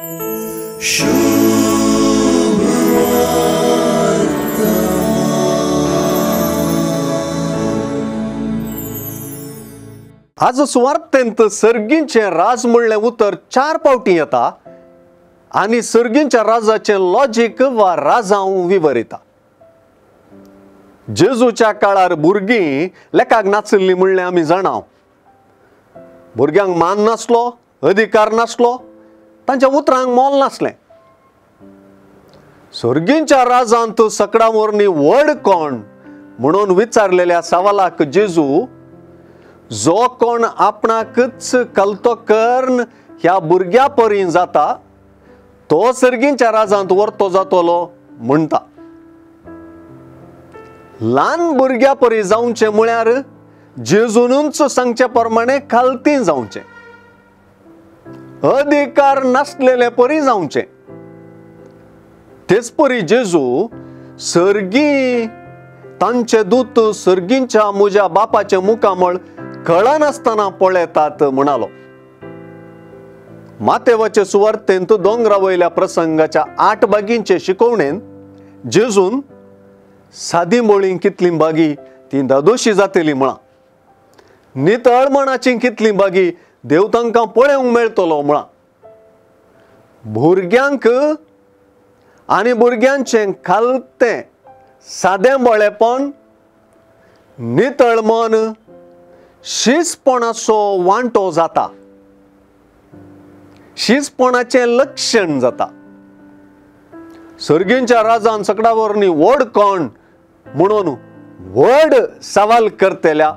आज सुवार्तेंत सर्गींचें राज म्हणलें उतर 4 फावटीं येता आनी सर्गींच्या राजाचें लॉजीक वा राजांव विवरिता। जेजूच्या काळार भुरगीं लेखाक नाचल्लीं म्हणलें आमी जाणाव। भुरग्यांक मान नासलो, अधिकार नासलो, तांच्या उतरांक मोल नासलें। सर्गींच्या राजांत सकडां वरवीं व्हड कोण म्हणून विचारलेल्या सवालाक जेजू जो कोण आपणाकच कलतो कर्ण ह्या भुरग्या परी जाता तो सर्गींच्या राजांत व्हरतो जातलो म्हणटा। ल्हान भुरग्या परी जावचें म्हळ्यार जेजूनच सांगचे प्रमाणे खालती जावचें, अधिकार नासलेले परी जावचें। तेच परी जेजू सर्गी तांचे दूत सर्गींच्या म्हज्या बापाचें मुखामळ कळनासतना पळयतात म्हणालो। मातेवाचे सुवार्तेंत दोंगरा वयल्या प्रसंगाच्या 8 बागींचे शिकवणेन जेजून सादी मोळी कितली बागी ती दादोशी जातली म्हळां, नितळ मनाची कितली बागी देव तांकां पळोवंक मेळटलो म्हळां। भुरग्यांक आनी भुरग्यांचें खालतें सादें बळेपण, नितळ मन, शिसपणाचो वांटो जाता, शिसपणाचें लक्षण जाता। सर्गींच्या राजान सकडां वरवीं व्हड कोण म्हणून व्हड सवाल करतल्या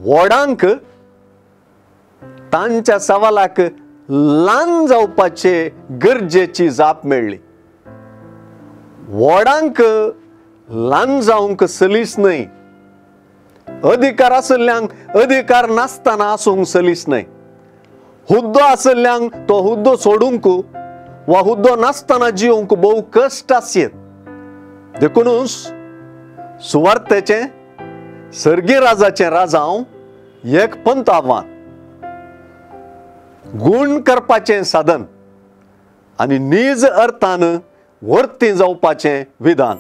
व्हडांक तांच्या सवालाक ल्हान जावपाचे गरजेची जाप मेळ्ळी। व्हडांक ल्हान जावंक सलीस न्हय, अधिकार आशिल्ल्यांक अधिकार नासतना आसूंक सलीस न्हय, हुद्दो आशिल्ल्यांक तो हुद्दो सोडूंक वा हुद्दो नासतना जिवंक भोव कश्ट आसयेत। देखूनच सुवार्तेचें सर्गी राजाचें राजांव एक पंत आव्हान, गूण करपाचें साधन आनी नीज अर्थान वर्ती जावपाचें विधान।